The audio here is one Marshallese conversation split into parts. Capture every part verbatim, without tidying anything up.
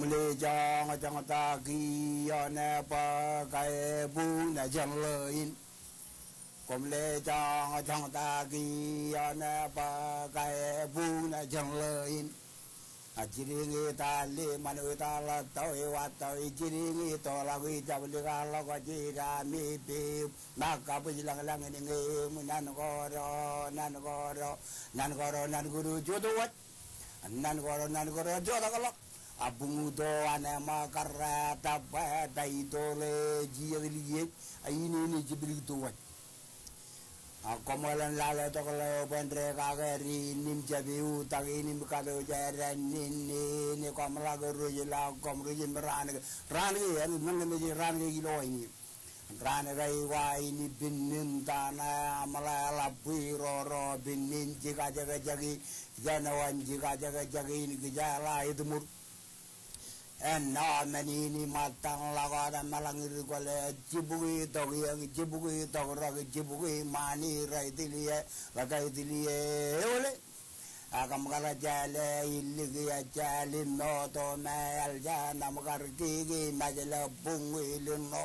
Koṃle joñjoñ ta kiiō ṇe bwe kabuñ ṇe jān ḷō in. Koṃle joñjoñ ta kiiō ṇe bwe kabuñ ṇe jān ḷō in. A jidiñ i tali ṃan wi tala tau i wa tau i jidiñ i toḷọk i jablik a ḷọk a jida mi pip. Ṇa kabwij lañlañ in ñe im nan koro nan koro nan koro nan koro joto waj. Nan koro nan koro joto ḷọk. A buñuto an ema karra ta bwe ta itoḷe jijet liej a inene jiblik to waj. A koṃeḷeḷe lale tokḷe bwe en dekake ri nim jape u tak in im kato jera nin nin koṃ ḷak rej ḷak koṃ rej im raan ke raan ke en men ke mej raan ke ilo in. Raan ke iwa in ipin nin tana aṃ ḷe ḷap bwi roro pin nin jika jeke jeki jenowan jika jeke jeki in kija ḷa itmur. Ennọ men in iṃōttañ ḷọk wōt emeḷañ ri kwōle jibukwi tok iōñ jibukwi tok rōk jibukwi ṃaan i rej tiliō ḷak ej tiliō eole. Ak ṃōkaj jāle illik ejāl im moto me eḷ jān ṃōkaj kiki mejle buñ iliṇo.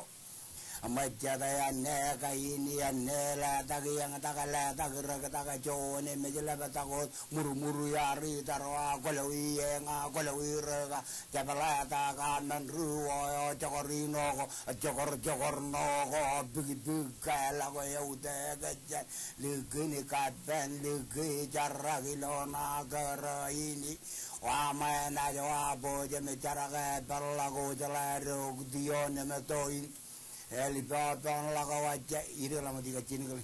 Ṃōj jet eo āne kain eo āne letak iōñ tak letak rōk tak joone mej lepetak wōt murmur iar itar wa kwōlo iiōñ a kwōlo irōk a jepḷetak a men ri wō eo jokor ino ko jokor jokor ṇo ko bikbik ke ḷọk eo te ke jān likin kapen liki jarak ilo ṇa kōrā in. Wa ṃae naaj wa bōjōm jarak e peḷḷọk wōj ḷe rok tion im toin. Eḷ ipopoon ḷọk wōj ireḷọk ṃōk ikajjien kile.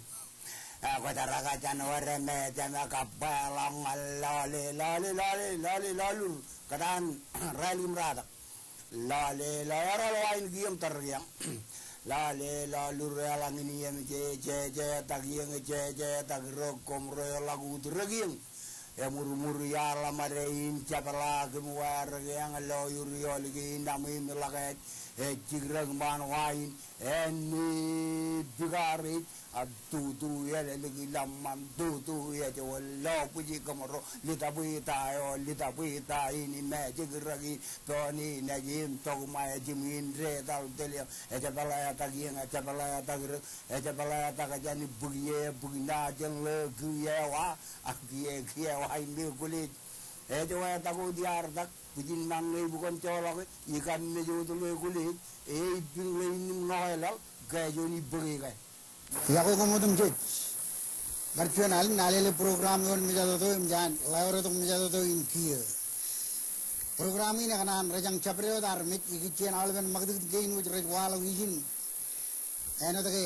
Kwōjaraka jān wōr me jema kabba ḷọk ñan lọle lọle lọle lọle lọlur kōtaan rālik im rātak. Lọle lọle ereḷọk wa in kiiō im tōr kiiō. Lọle lọlur eḷaññe in iiō im jeje jetak iiō im jeje jetak rōk koṃ rej ḷọk ut rōk iiō. Emurmur iar ḷōṃade in jepḷaak im wārik eañ lo iur iolik in aṃ im ḷak ej ej jik rōk ṃaan wa in. Āne bikar ej a tutu elōlik ilọmṃan tutu ej wōn lo bwij kōṃro litapwita eo litapwita in im ejik rōk in pein in ej im tok ṃae jimwin detal teliōñ ejepḷetak iiōñ ejepḷetak rōk ejepḷetak jān bwik ie bwik ṇa jān ḷō kiiō wa a kiiō kiiō wa im ekwōlej. Ej wetak wōt iar tak bwijin mañe ibukōn joḷọk ikaṃ mej wōt ḷe ekwōlej e ippin ḷe in im ṇo eḷaḷ ke ej wōn ibōke ke. Iọkwe koṃ otemjej. Bar juon alen alele program eo in mejatoto im jān ḷeo retok mejatoto in kiiō. Program in ekōṇaan rejjañ jabdewōt armej ikijjien aolepen ṃakūtkūt kein wōj rej waḷọk ijin. Āinwōt ke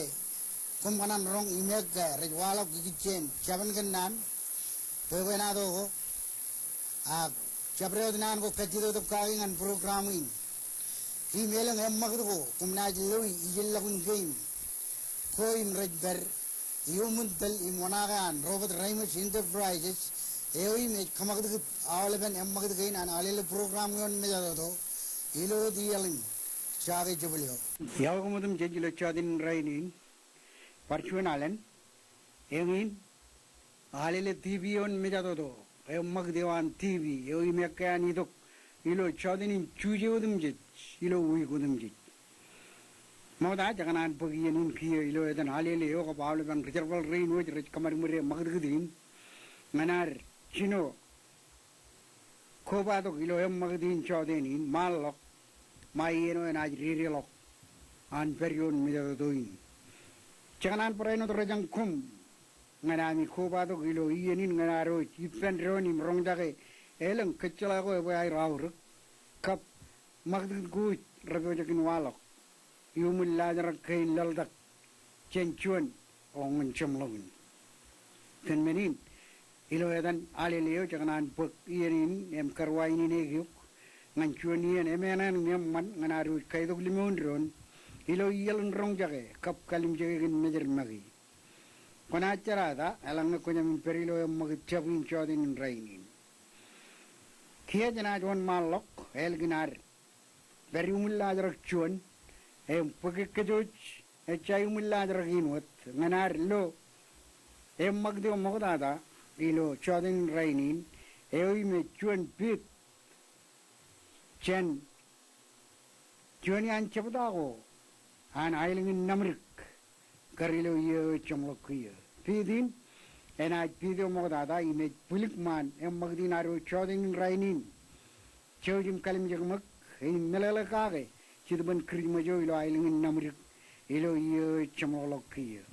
koṃ kōṇaan roñ imeek ke rej waḷọk ikijjien jabōn kōnnaan bwebwenato ko. Ak jabdewōt naan ko kajjitōk kaki ñan program in. Im elōñ eṃṃakūt ko koṃ naaj loi ijellọkun kein ko im rej pād iuṃwin tōl im oṇaake an Robert Reimers Enterprises eo im ej kōṃakūtkūt aolepen eṃṃakūt kein an alele program eo in mejatoto ilo wōt iaḷ in jake jebōl eo. Iọkwe koṃ otemjej ilo jọteen in rainin. Bar juon alen eñin alele TV eo in mejatoto eṃṃakūt eo an TV eo im ekkā an itok ilo jọteen in Juje otemjej ilo wiik otemjej. Ṃokta jekōṇaan bōk iien in kiiō ilo etan alele eo kab aolepen ri jerbal rein wōj rej kōṃadṃōde ṃakūtkūt in ñan ad jino kobatok ilo eṃṃakūt in jọteen in ṃaanḷọk ṃae iien eo enaaj dedeḷọk an pād ioon mejatoto in. Jekōṇaan barāinwōt rōjañ koṃ ñan ami kobatok ilo iien in ñan ad wōj ippān doon im roñjake elōñ kōjjeḷā ko ebwe aer aorōk kab ṃakūtkūt ko wōj repojak in waḷọk iuṃwin laajrak kein laḷtak jān juon eo ñan jeṃḷọkin. Kōn men in ilo etan alele eo jekōṇaan bōk iien in im karuwainene eok ñan juon iien emānaan im eṃṃan ñan ad wōj kaitok limoun doon ilo iaḷ in roñjake kab kalimjeke kōn mejed make. Kwōnaaj jerata eḷaññe kwō jab in pād ilo eṃṃakūt jab in jọteen in rainin. Kiiō jenaaj wōnṃaanḷọk ālikin ad pād iuṃwin laajrak juon im bōk ekkejoj ejja iuṃwin laajrak in wōt ñan ad lo eṃṃakūt eo ṃoktata ilo jọteen in rainin eo im ej juon pit jān Juon iaan jebta ko an aelōñ in Namdik kar ilo iiō eo jeṃḷọk kiiō. Piit in enaaj piit eo ṃoktata im ej bwilik ṃaan eṃṃakūt in ad wōj jọtenin rainin. Jouj im kalimjek ṃōk im meḷeḷe kake Jetōb in Kirismas eo ilo aelōñ in Namdik ilo iiō eo jeṃḷọkḷọk kiiō.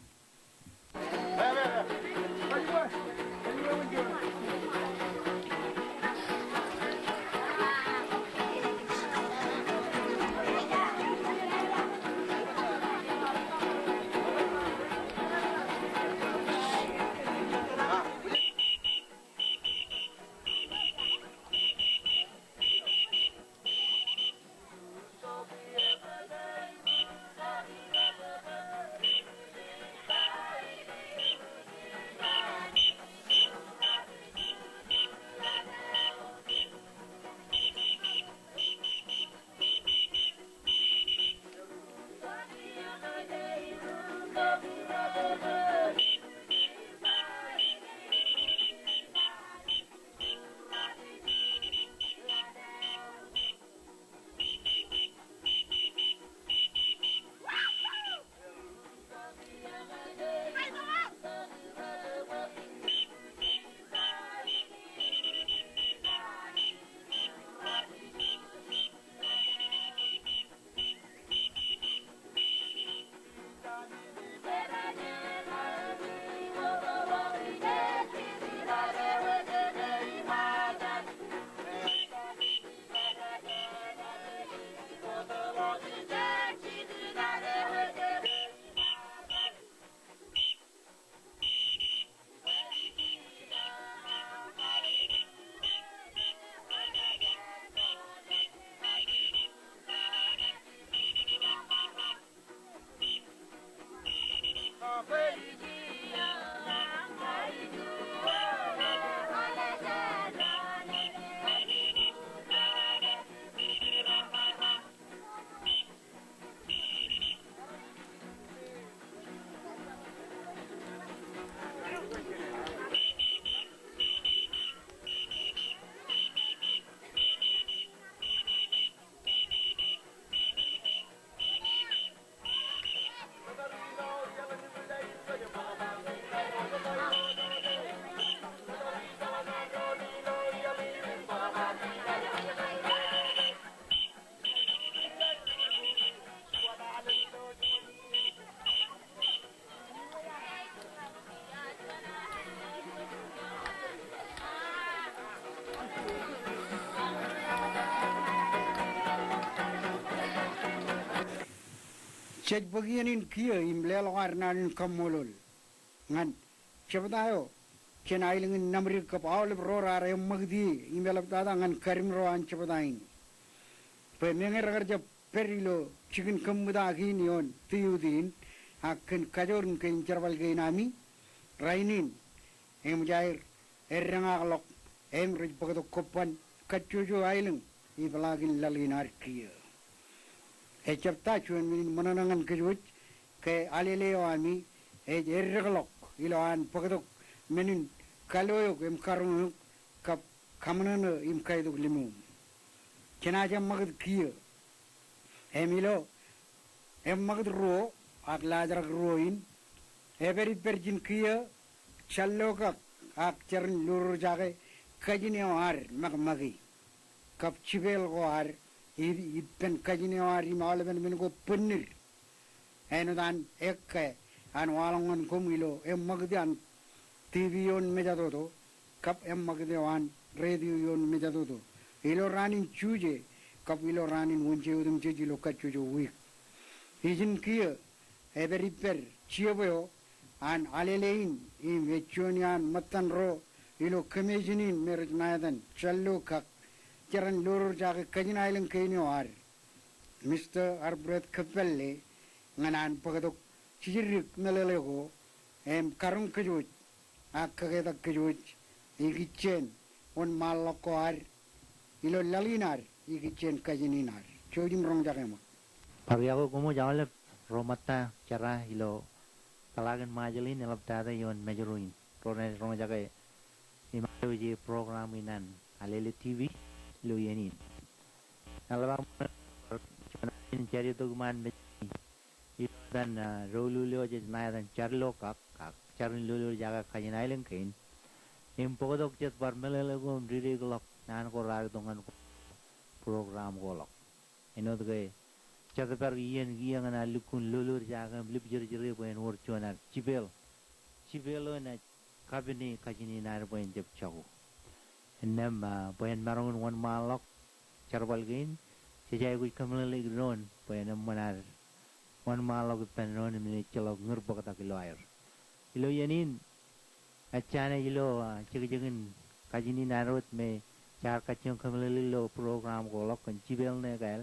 Jej bōk iien in kiiō im leḷọk ad naan in kaṃṃoolol ñan jebta eo jān aelōñ in Namdik kab aolep ro raar eṃṃakūt ie im eḷaptata ñan kadim ro an jebta in. Bwe meñe rekar jab pād ilo jikin kōṃṃita kein ioon tiyuti in, ak kōn kajoor im kōn jerbal kein ami, rainin eṃōj aer eddeñakḷọk im rej bōktok kobban kajjojo aelōñ ipḷaakin laḷ in ad kiiō. Ejjab ta juon men in ṃōṇōṇō ñan kōj wōj ke alele eo ami ej eddekḷọk ilo an bōktok men in kalo eok im karoñ eok kab kaṃōṇōṇō im kaitok limōṃ. Jenaaj eṃṃakūt kiiō. Im ilo eṃṃakūt ruo ak laajrak ruo in, epād ippād ijin kiiō, jān lo kak ak jeran lurur jake kajin eo ad ṃakṃaki. Kab jipeel ko ad i-, ippān kajin eo ad im aolepen men ko bōnnid. Āinwōt an ekke an waḷọk ñan koṃ ilo eṃṃakūt an TV ioon mejatoto, kab eṃṃakūt eo an radio ioon mejatoto, ilo raan in Juje kab ilo raan in Wōnje otemjej ilo kajjojo wiik. Ijin kiiō, epād ippād jebta eo an alele in im ej juon iaan ṃōttan ro ilo kōmejin in me rej ṇa etan jān lo kak jeran lurur jake kajin aelōñ kein eo ad, Mister Alfred Kōppālle, ñan an bōktok jijiddik meḷeḷe ko im karoñ kōj wōj ak kaketak kōj wōj ikijjien wōnṃaanḷọk ko ad ilo laḷ in ad ikijjien kajin in ad. Jouj im roñjake ṃōk. Bar iọkwe koṃ wōj aolep ro ṃōtta jera ilo peḷaakin Ṃajeḷ in eḷaptata ioon Mājro in ro renaaj roñjake im adwōj program in an Alele TV ilo iien in. Eḷap aō ṃōṇōṇō bar juon jen jar itok iṃaan mejān ilo etan, ah, doulul eo jej ṇa etan Jar Lokak, ak jar in lolorjake kajin aelōñ kein. Im bōktok jet bar meḷeḷe ko im rireikḷọk naan ko raar itok ñan ko, program ko ḷọk. Āinwōt ke jet bar iien kiiō ñan ad lukkuun lolorjake im libjirjire bwe en wōr juon ad jipeeḷ. Jipeeḷ eo enaaj kapini kajin in ad bwe en jab jako. Innām, ah, bwe en maroñ in wōnṃaanḷọk jerbal kein, jej aikuj kōmeḷeḷeik doon bwe en eṃṃan ad wōnṃaanḷọk ippān doon im ejjeḷọk ñūr bōktak ilo aer. Ilo iien in, ejja naaj ilo, ah, jekjekin kajin in ad wōt me jaar kajjioñ kōmeḷeḷeik ilo program ko ḷọk kōn jipeeḷ ṇe ekāāl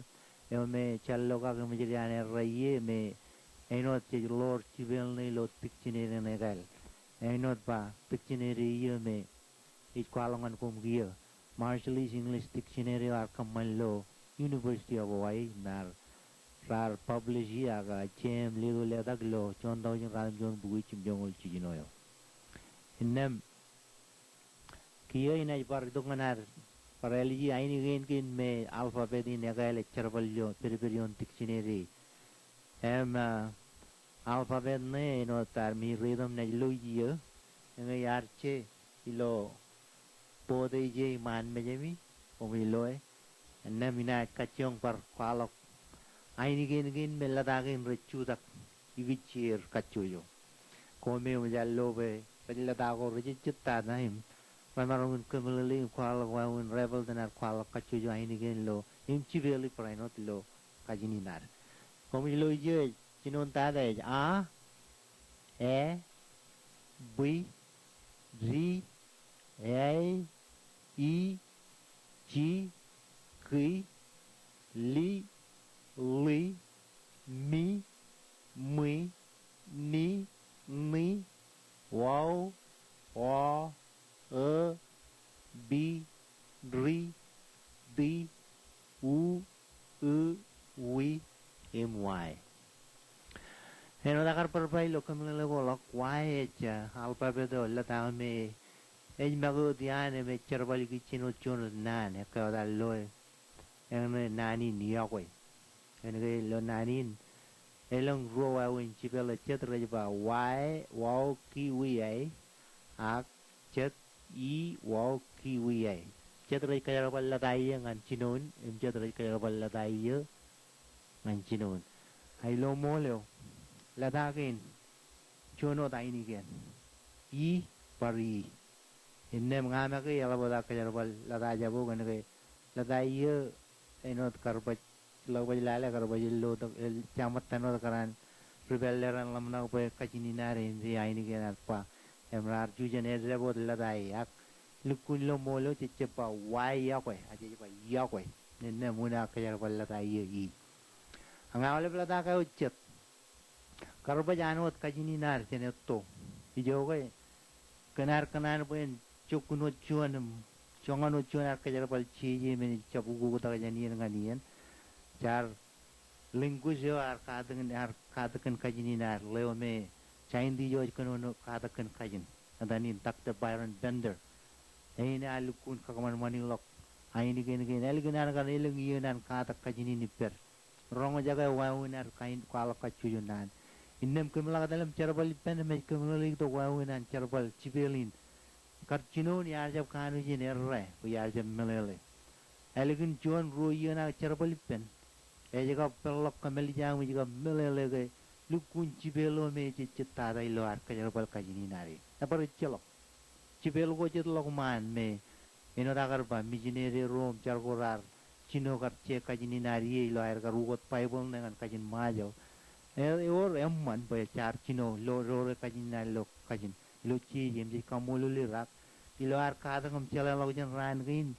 eo me Jar Lokak eṃōj ri an errā ie me āinwōt jej ḷoor jipeeḷ ṇe ilo dictionary ṇe ekāāl. Āinwōt ba dictionary eo me ij kwaḷọk ñan koṃ kiiō, Marshallese English Dictionary eo ear kōṃṃan ilo University of Hawaii, im raar, raar publish e ak, ah, jeiū im leto letak ilo juon taujin ratimjuon bukwi jimjuonñoul jiljino eo. Innām kiiō inaaj bar itok ñan ad bar āliji ainikien kein me alphabet in ekāāl ej jerbal ilo pedped ioon dictionary. Im, ah, alphabet ṇe āinwōt ad mi reitok im naaj loe iiō, eñe iar je ilo board eo ej iṃaan mejāmi, koṃij loe. Innām inaaj kajjioñ bar kwaḷọk ainikien kein me lōta kein rej jutak ikijjeen kajjojo. Ko me eṃōj ad lo bwe rej lōta ko rej jejjet tata im remaroñ in kōmeḷeḷeik im kwaḷọk wāween rebōḷ iten ad kwaḷọk kajjojo ainikien lo im jipeeḷ ippān āinwōt ilo kajin in ad. Koṃij lo ijo ej jinoin tata ej a, e, bi, di, āi, i, ji, ki, li, ḷi, mi, ṃwi, ni, ṇi, wao, o, ō, bi, ri, di, u, ū, wi, im wai. Āinwōt ak kar bar ba ilo kōmeḷeḷe ko ḷọk, wai ej, ah, alphabet eo lōta me ej make wōt iaan im ej jerbal ikijjien wōt juon wōt naan, ekkā wōt ad loe eñṇe naan in iọkwe. Kōnke ilo naan in elōñ ruo wāween jipeeḷ jet rej ba wai, wao, ki, wi, ai, ak jet, i, wao, ki, wi, ai. Jet rej kōjerbal lōta iiō ñan jinoin, im jet rej kōjerbal lōta iiō ñan jinoin. A ilo ṃool eo, lōta kein juon wōt ainikien. I bar i. Innām ña make eḷap wōt aō kōjerbal lōta jabō kōnke lōta iiō āinwōt kar baj, ḷọk baj lale kar baj illo tok, el jaṃōttan wōt kōrā an ri pālle raṇ ḷōmṇak bwe kajin in ad eñin ainikien ad ba. Im raar jujen eddāp wōt lōta e ak lukkuun ilo ṃool eo jej jab ba wai iọkwe, a jej ba iọkwe. Innām unin aō kōjerbal lōta iiō i. Ak ña aolep lōta ko jet. Kar baj an wōt kajin in ad jān etto. Ijoke kōn ad kōṇaan bwe en jokkun wōt juon im joñan wōt juon ad kōjerbal jeje men ej jab ukoktak jān iien ñan iien. Jaar language eo ear katak kōn, ear katak kōn kajin in ad, ḷeo me scientist eo ej kōnono katak kōn kajin, etan in Doctor Byron Bender. Eñin ear lukkuun kakōṃanṃani ḷọk ainikien kein ālikin an kar elōñ iiō in an katak kajin in ippād roñjake wāween ad kain kwaḷọk kajjojo naan. Innām kōmḷọk etal im jerbal ippān im ej kōmeḷeḷeik tok wāween an jerbal jipeeḷ in. Kar jinoin iar jab kanooj in errā bwe iar jab meḷeḷe. Ālikin juon ruo iiō in aō jerbal ippān, ej kab peḷḷọk kōmālij aō im ej kab meḷeḷe ke lukkuun jipeeḷ eo me ej jejjet tata ilo ad kōjerbal kajin in ad e. Ebar ejjeḷọk. Jipeeḷ ko jet ḷọk ṃaan me āinwōt aō kar ba, mijineri ro im jar ko raar jino kar je kajin in ad ie ilo aer kar ukot Baibōḷ ṇe ñan kajin Ṃajeḷ. E, ewōr eṃṃan bwe jaar jino lo, doore kajin in ad ilo kajin. Ilo jeje im jej kaṃṃoolol er ak ilo ad katak im jeḷāḷọkjeṇ raan kein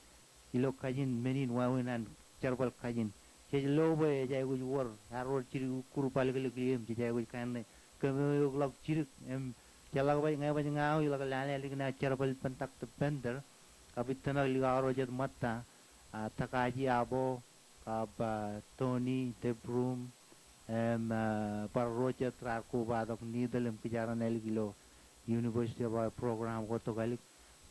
ilo kajin men in wāween an jerbal kajin. Jej lo bwe ej aikuj wōr, ear wōr jidik ukkur balōklōk ḷọk im jej aikuj kaṇe kōmeoeokḷọk jidik im jeḷak baj, ñe baj ña aō iḷak lale ālikin aō jerbal ippān Doctor Bender, kab itōmak likao ro jet ṃōtta, a, Takaji Abo, kab, a, Tony Debrum, im, a, bar ro jet raar kobatok needle im kijaran ālik ilo University of Hawaii program ko tok ālik.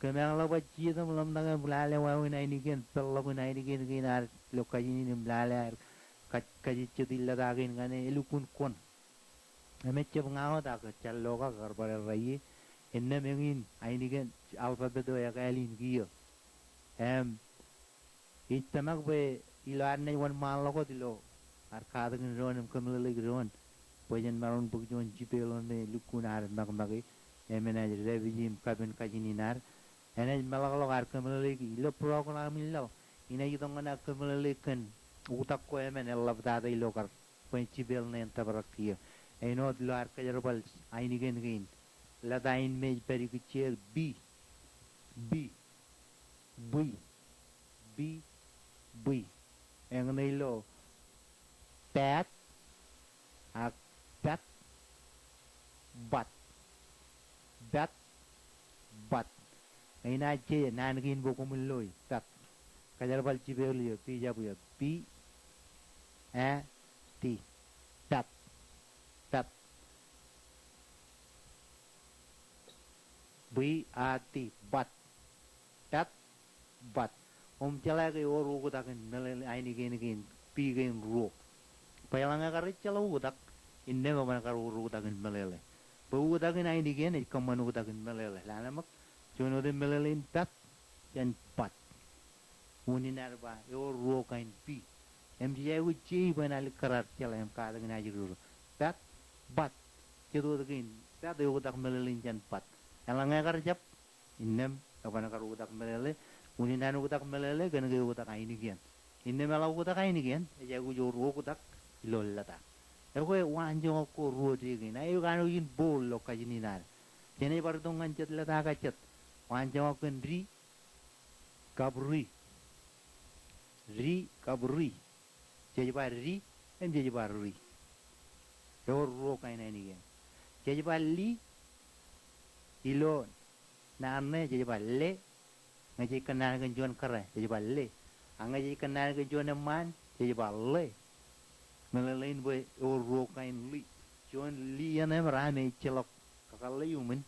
Kōmeañ ḷọk baj jijet im ḷōmṇak im lale wāween ainikien, peḷḷọkin ainikien kein ad ilo kajin in im lale aer kaj-, kajejjet in lōta kein ñan e, elukkuun kwōn. Im ejjab ña wōt ak jar Luka kar bar errā ie. Innām eñin ainikien alphabet eo ekāāl in kiiō. Im ij tōmak bwe ilo ad naaj wōnṃaanḷọk wōt ilo ad katakin doon im kōmeḷeḷeik doon bwe jen maroñ bōk juon jipeeḷ eo me lukkuun ad ṃakṃake im enaaj dāpiji im kapen kajin in ad. Enaaj meḷọkḷọk ad kōmeḷeḷeik ilo program in laḷ. Inaaj itok ñan ad kōmeḷeḷeik kōn oktak ko emān eḷḷaptata ilo kar bwe en jipeeḷ ṇe en tōprak kiiō. Āinwōt ilo ad kōjerbal ainikien kein. Lōta in me ej pād ikijjien B, B, B, B, B. Eñṇe ilo pād, ak pād, bat. Pād, bat. Inaaj je naan kein bwe koṃwin loi, pād. Kōjerbal jipeeḷ eo, pijab eo, P, A, T. Pād. Pād. B, A, T, bat. Pād, bat. Im jeḷā ke ewōr oktak in meḷeḷe ainikien kein, P kein ruo. Bwe eḷaññe kar ejjeḷọk oktak, innām eban kar wōr oktak in meḷeḷe. Bwe oktak in ainikien ej kōṃṃan oktak in meḷeḷe. Lale ṃōk, juon wōt meḷeḷe in pād, jān bat. Unin ad ba, ewōr ruo kain P. Im jej aikuj je bwe en alikkar ad jeḷā im katakin ajri ro. Pād, bat. Jet wōt kein, pād eoktak meḷeḷein jān bat. Eḷaññe kar jab, innām eban kar oktak meḷeḷe, unin an oktak meḷeḷe, kōnke eoktak ainikien. Innām eḷak oktak ainikien, ej aikuj wōr oktak ilo lōta. Ekwe waanjoñak ko ruo dekein, a eokanooj in bowl ilo kajin in ad. Jenaaj bar itok ñan jet lōta kajjitōk. Waanjoñak kōn ri, kab ri. Ri, kab ri. Jej ba ri, im jej ba ri. Ewōr ruo kain ainikien. Jej ba li, ilo naan ṇe jej ba le, ñe jej kōnnaan kōn juon kōrā, jej ba le. A ñe jej kōnnaan kōn juon eṃṃaan, jej ba le. Meḷeḷein bwe ewōr ruo kain li. Juon li eṇ emra me ejjeḷọk kakōḷḷe iuṃwin,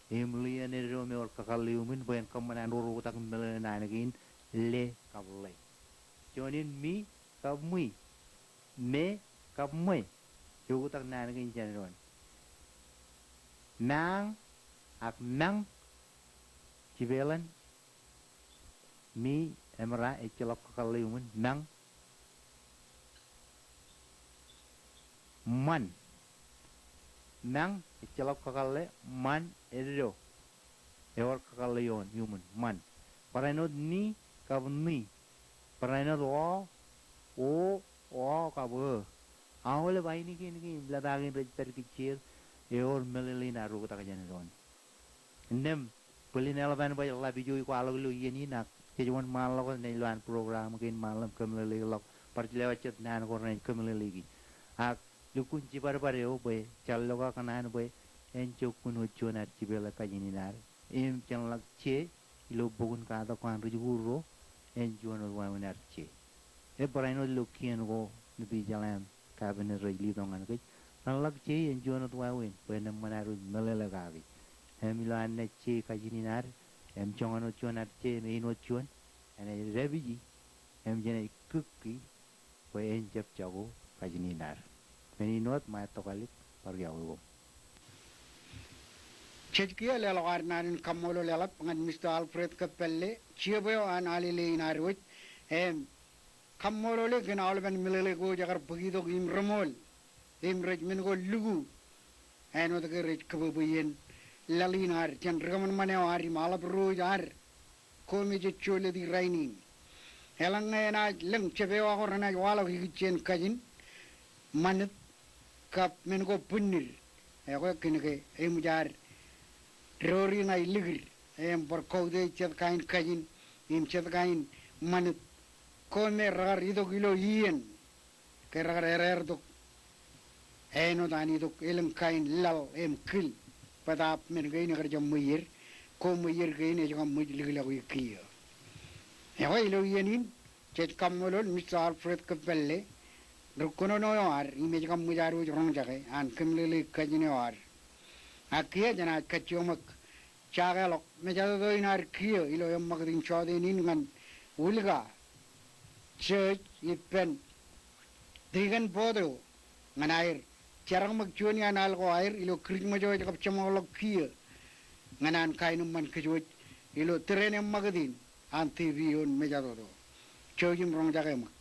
im li eṇ eddo me ewōr kakōḷḷe iuṃwin, bwe en kōṃṃan an wōr oktak meḷeḷe naan kein le kab le. Juon in mi kab ṃwi, me kab ṃwe, eoktak naan kein jān doon. Mañ ak mañ, jipeḷan, mi emra ejjeḷọk kakōḷḷe iuṃwin, mañ. Ṃan. Mañ ejjeḷọk kakōḷḷe, ṃan eddo. Ewōr kakōḷḷe ioon iuṃwin, ṃan. Barāinwōt ni kab ṇi. Barāinwōt o, o, o kab ō. Aolep ainikien kein im lōta kein rej pād ikijjier, ewōr meḷeḷein ad oktak jān doon. Innām bōlen eḷap an baj ḷap ijo kwaḷọk ilo iien in ak jej wōnṃaanḷọk wōt naaj lo an program kein ṃaanḷọk im kōmeḷeḷeikḷọk bar lewōj jet naan ko renaaj kōmeḷeḷeiki. Ak lukkuun jibadbad eo bwe jar Luka kōṇaan bwe en jokkun wōt juon ad jipeeḷe kajin in ad. Im jen ḷak je ilo bok in katak ko an ri-jikuuḷ ro, en juon wōt wāween ad je. Ej barāinwōt ilo kien ko Nichy Jalam, cabinet rej letok ñan kōj. Ren ḷak je en juon wōt wāween bwe en eṃṃan ad wōj meḷeḷe kaki. Im ilo an naaj je kajin in ad, im joñan wōt juon ad je, im ein wōt juon, enaaj dāpiji, im jenaaj kūkki, bwe en jab jako kajin in ad. Men in wōt ṃae tokālik, bar iọkwe koṃ. Jej kiiō leḷọk ad naan in kaṃṃoolol eḷap ñan Mister Alfred Kōppālle, jebwe eo an alele in ad wōj, im kaṃṃoolole kōn aolepen meḷeḷe ko jekar bōk itok im reṃool, im rej men ko luku, āinwōt ke rej kōbōbwe iien laḷ in ad jān ri kōṃanṃan eo ad im aḷap ro ad, ko me jej jolōt i rainin. Eḷaññe enaaj lōñ jebwe eo ak renaaj waḷọk ikijjien kajin, ṃanit, kab men ko bwinnid. Ekwe kōnke eṃōj ad doori ṇae likid, im bar kautiej jet kain kajin, im jet kain ṃanit, ko me rekar itok ilo iien. Ke rekar erertok āinwōt an itok elōñ kain laḷ im kil, bōtaab men kein ekar jab ṃweied, ko ṃweied kein ej kab ṃōj likḷọk kiiō. Ekwe ilo iien in, jej kaṃṃoolol Mister Alfred Kōppālle, ri kōnono eo ad, im ej kab ṃōj ad wōj roñjake, an kōmeḷeḷeik kajin eo ad. Ak kiiō jenaaj kajjioñ ṃōk jakeḷọk mejatoto in ad kiiō ilo eṃṃakūt in jọteen in ñan Wilka Church ippān Tikōn board eo ñan aer jerọkṃōk juon iaan al ko aer ilo Kirismej eo ej kab jeṃḷọk kiiō ñan an kaenōṃṃan kōj wōj ilo tōre in eṃṃakūt in an TV eo in mejatoto. Jouj im roñjake ṃōk.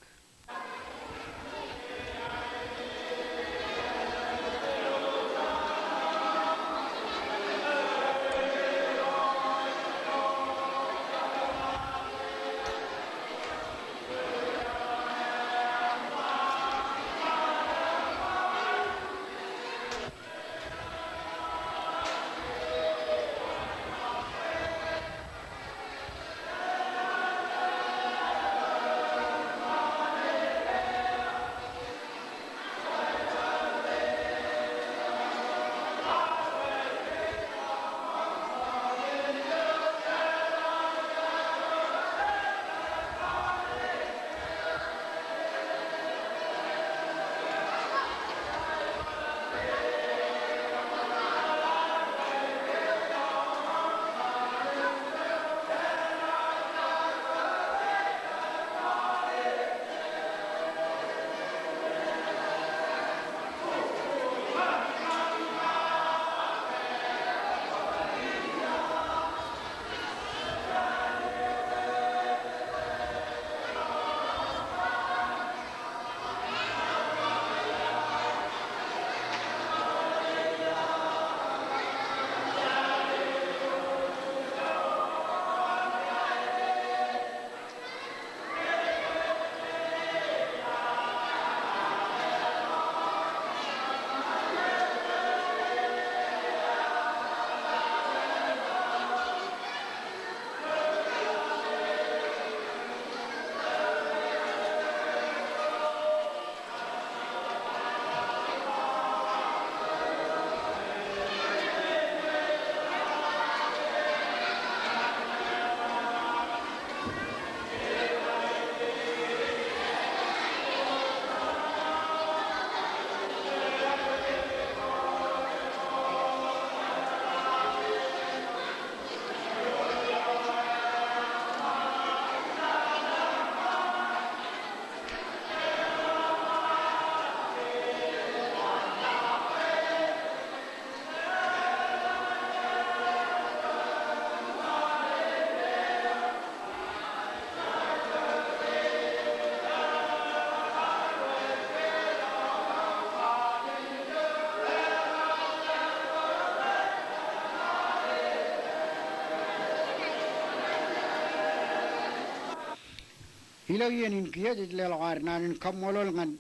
Ilo iien in kiiō jej leḷọk ad naan in kaṃṃoolol ñan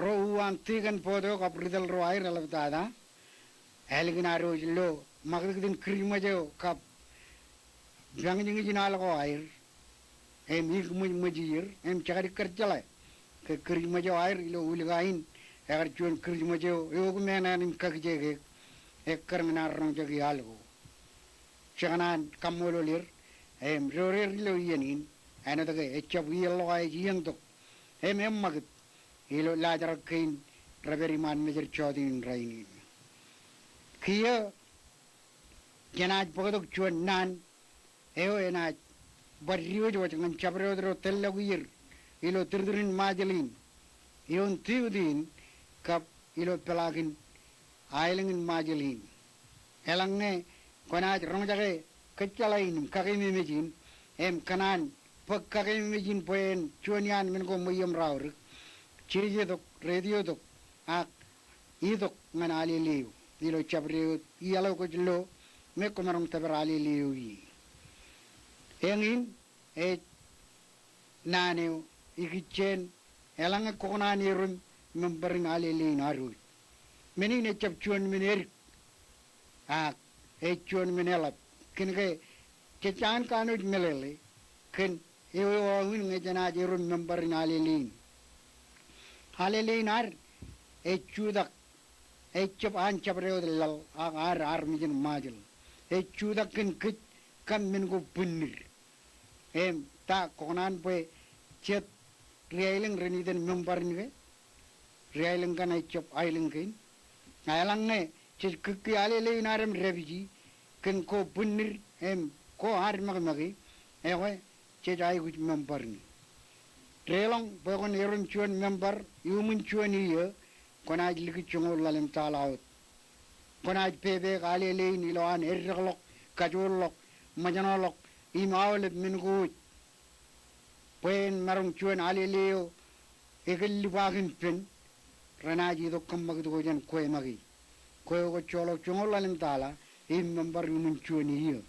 ro uwaan tikōn board eo kab ri tōl ro aer eḷaptata. Ālikin ad wōj lo ṃakūtkūt in Kirismej eo kab pañjinjin al ko aer im ikṃwijṃwij ier im jekad ikkar jeḷā ke Kirismej eo aer ilo Ulikaa in ekar juon Kirismej eo eokmānān im kakijeek ekkar ñan ad roñjake al ko. Jekōṇaan kaṃṃoolol er im dodeer ilo iien in āinwōt ke ejjab iien ḷọk eo ej iien tok im eṃṃakūt ilo laajrak kein rej pād iṃaan mejed jọteen in rainin. Kiiō jenaaj bōktok juon naan eo enaaj bar diwōjwōj ñan jabdewōt ro tōllọk ier ilo tūrtūrin Ṃajeḷ in, ioon Tiwit in kab ilo peḷaakin aelōñ in Ṃajeḷ in. Eḷaññe kwōnaaj roñjake kōjjeḷā in im kakeememej in im kōṇaan bōk kakeememej in bwe en juon iaan men ko ṃweiemraorōk, jeje tok, retio tok, ak itok ñan alele eo ilo jabdewōt iaḷ eo kwōj lo me kwōmaroñ tōpar alele eo ie. Eñin ej naan eo ikijjeen eḷaññe kwō kōṇaan erom member in alele in ad wōj. Men in ejjab juon men edik ak ej juon men eḷap kōn ke jej jañin kanooj meḷeḷe kōn eo eo aō in ñe jenaaj erom member in alele in. Alele in ad ej jutak, ejjab an jabdewōt laḷ ak ad armej in Ṃajeḷ. Ej jutak kōn kōj kab men ko bwinnid. Im ta kwō kōṇaan bwe jet ri aelōñ ren iten member in ke? Ri aelōñ kaṇ ejjab aelōñ kein. Ak eḷaññe jej kūkki alele in ad im dāpiji kōn ko bwinnid im ko admōkmōki, ekwe jej aikuj member in. Deḷọñ bwe kwōn erom juon member iuṃwin juon iiō, kwōnaaj likūt joñoul ḷalem tala wōt. Kwōnaaj pepe alele in ilo an eddekḷọk, kajoorḷọk, ṃōjṇọḷọk, im aolep men ko wōj. Bwe en maroñ juon alele eo ekōn libaak in pen, renaaj itok kōṃṃakūt ko jān kwe make. Kwe eo kwōj joḷọk joñoul ḷalem tala im member iuṃwin juon iiō.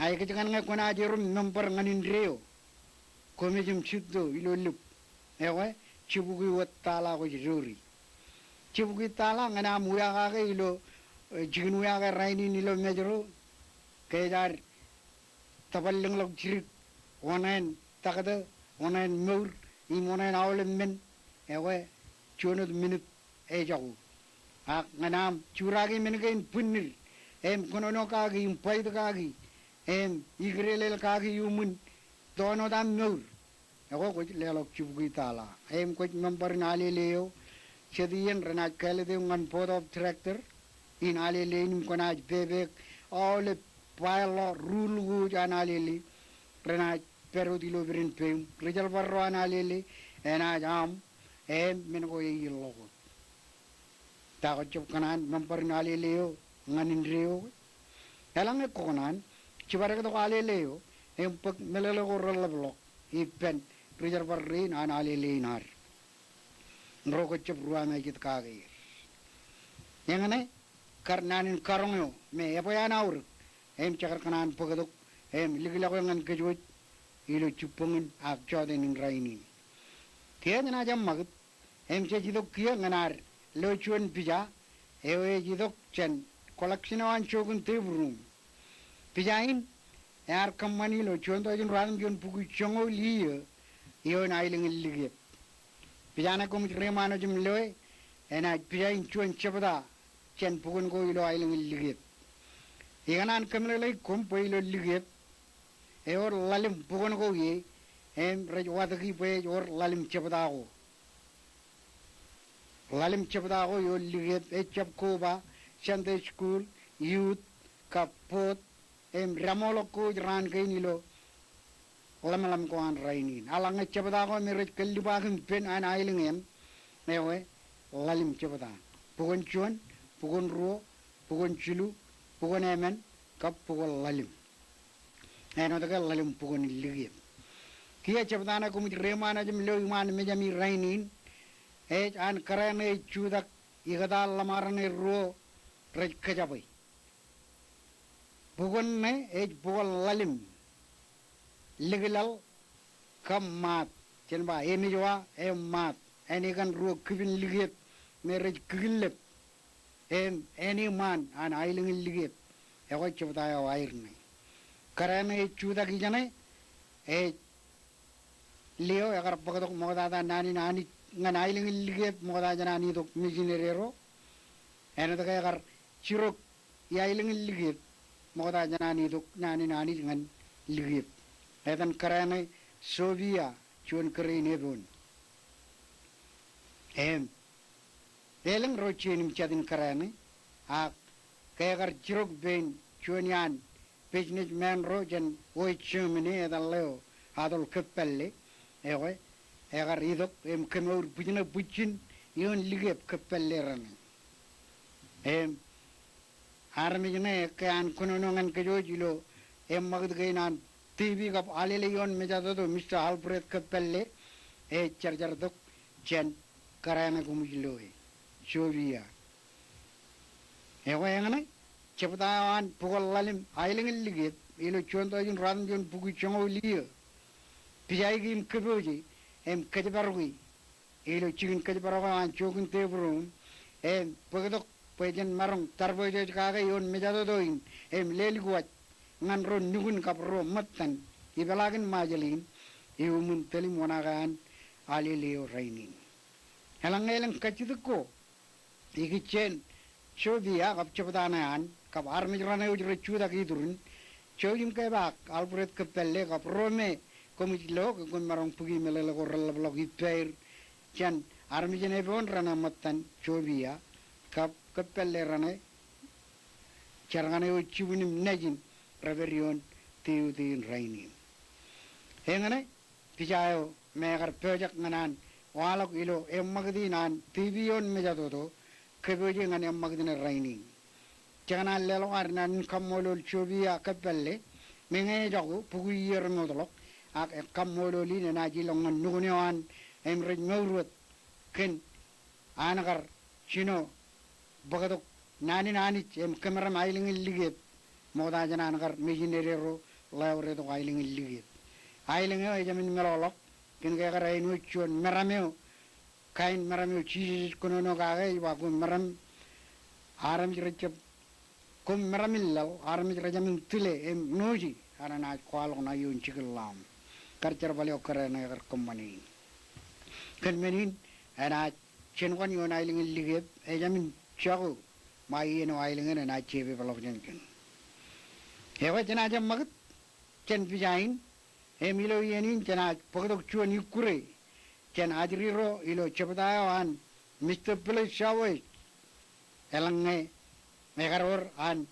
A ekōjkan ñe kwōnaaj erom member ñan indeeo, kwōmej im jitto ilo lōb. Ekwe, jibukwi wōt tala kwōj doori. Jibukwi tala ñan aṃ wia kake ilo, eh, jikin wia ke rainin ilo Mājro, ke jaar tōpar lōñḷọk jidik, oṇāān taktō, oṇāān mour, im oṇāān aolep men, ekwe, juon wōt minit ejako. Ak ñan aṃ juraaki men kein bwinnid, im kōnono kaki, im bwait kaki, im ikidelel kaki iuṃwin toon wōt aṃ mour, ekwe kwōj leḷọk jibukwi tala. Im kwōj member in alele eo, jet iien renaaj kāālōt eok ñan board of director in alele in im kwōnaaj pepe aolep bylaw, rule ko wōj an alele, renaaj pād wōt ilo piden peiṃ. Ri jerbal ro an alele enaaj aṃ, im men ko eiiet ḷọk wōt. Ta kwōj jab kōṇaan member in alele eo ñan indeeo? Eḷaññe kwō kōṇaan, jibadektok alele eo im bōk meḷeḷe ko reḷapḷọk ippān ri jerbal rein an alele in ad. Ro kwōj jab ruwamāejet kake er. Eñṇe kar naan in karoñ eo me ebwe an aorōk im jekar kōṇaan bōktok im likḷọk eō ñan kōj wōj ilo jibboñin ak jọteen in rainin. Kiiō jenaaj eṃṃakūt im jej itok kiiō ñan ad lo juon pija eo ej itok jān collection eo an Jokin Deep Room. Pija in ear kōṃṃani ilo juon tọujin ruwatimjuon bukwi joñoul iiō ioon aelōñ in likiep. Pija ṇe koṃij reiṃaan wōj im loe, enaaj pija in juon jebta jān bukon ko ilo aelōñ in likiep. Ikōṇaan kōmeḷeḷeik koṃ bwe ilo likiep ewōr ḷalem bukon ko ie, im rej watōki bwe ej wōr ḷalem jebta ko. Ḷalem jebta ko ioon likiep ejab koba Sunday school, youth, kab board, im demoḷọk ko wōj raan kein ilo ḷōmṇak ko an rainin. Eḷaññe jebta ko me rej kōn libaak in pen an aelōñ eṇ, ekwe ḷalem jebta. Bukon juon, bukon ruo, bukon jilu, bukon emān, kab bukon ḷalem. Āinwōt ke ḷalem bukon in likiep. Kiiō jebta ṇe koṃij reiṃaan wōj im lo iṃaan mejami rainin, ej an kōrā ṇe ej jutak ikōtaan ḷōṃareṇe ruo rej kōjabwe. Bukon ṇe ej bukon ḷalem, likḷaḷ kab maat, jen ba emejwa im maat, āne kaṇ ruo kipin likiep me rej kikillep im āne ṃaan an aelōñ in likiep. Ekwe jebta eo aer ṇe. Kōrā ṇe ej jutak ijeṇe ej Leo ekar bōktok ṃoktata naan in Anij ñan aelōñ in likiep ṃokta jān an itok misineri ro. Āinwōt ke ekar jirok i aelōñ in likiep ṃokta jān an itok naan in Anij ñan likiep. Etan kōrā ṇe Sofia, juon kōrā in Ebon. Im elōñ ro jein im jatin kōrā ṇe, ak ke ekar jirok pein juon iaan businessman ro jān West Germany, etan Leo Adolf Kōppālle, ekwe, ekar itok im kemour bwijin bwijin ioon likiep Kōppālle raṇe. Im armej ṇe ke an kōnono ñan kōj wōj ilo eṃṃakūt kein an TV kab alele ioon mejatoto, Mister Alfred Kōppālle, ej jarjartok jān kōrā ṇe koṃij loe, Sofia. Ekwe eñṇe, jebta eo an bukon ḷalem aelōñ in likiep ilo juon tọujin ruwatimjuon bukwi joñoul iiō. Pijaiki im kōpooje im kōjparoki ilo jikin kōjparok eo an Jokin Deep Room, im bōktok bwe jen maroñ tarbwejwōj kake ioon mejatoto in im lelukwaaj ñan ro nukun kab ro ṃōttan ipeḷaakin Ṃajeḷ in iuṃwin tōl im oṇaake an alele eo rainin. Eḷaññe elōñ kajjitōk ko ikijjien Sofia kab jebta ṇe an kab armej raṇe wōj rej jutak iturin, jouj im kepaak Alfred Kōppālle kab ro me koṃij lo ke kwōn maroñ bōki meḷeḷe ko reḷapḷọk ippāer jān armej in Ebon raṇe ṃōttan Sofia kab Kōppālle raṇe, jar kaṇe eo jibwin im nejin rej pād ioon tiuti in rainin. Eñṇe pija eo im ekar pojak ñan an waḷọk ilo eṃṃakūt in an TV ioon mejatoto kōpooje ñan eṃṃakūt ṇe rainin. Jekōṇaan leḷọk ad naan in kaṃṃoolol Jopia Kōppālle, meñe ejako bukwi iiō remootḷọk, ak kaṃṃoolol in enaaj ilọk ñan nukun eo an im rej mour wōt kōn an kar jino bōktok naan in Anij im kōmeram aelōñ in Likep ṃokta jān an kar mejinede ro ḷeo retok aelōñ in Likep. Aelōñ eo ejāmin meḷọkḷọk kōn ke ekar āinwōt juon meram eo, kain meram eo Jisōs ej kōnono kake ej ba koṃ meram armej rejjab, koṃ meram in laḷ, armej rejāmin tile im ṇooji, ak enaaj kwaḷọk ṇa ioon jikin Lamb. Kar jerbal eo kōrā ṇe ekar kōṃṃane in. Kōn men in enaaj Jān kōn ioon aelōñ in Likep, ejāmin jako ṃae iien eo aelōñ in enaaj jepepeḷọk jān kōn. Ekwe jenaaj eṃṃakūt jān pija in, im ilo iien in jenaaj bōktok juon ikkure jān ajri ro ilo jebta eo an Mister Billy Chauvet, eḷaññe ekar wōr an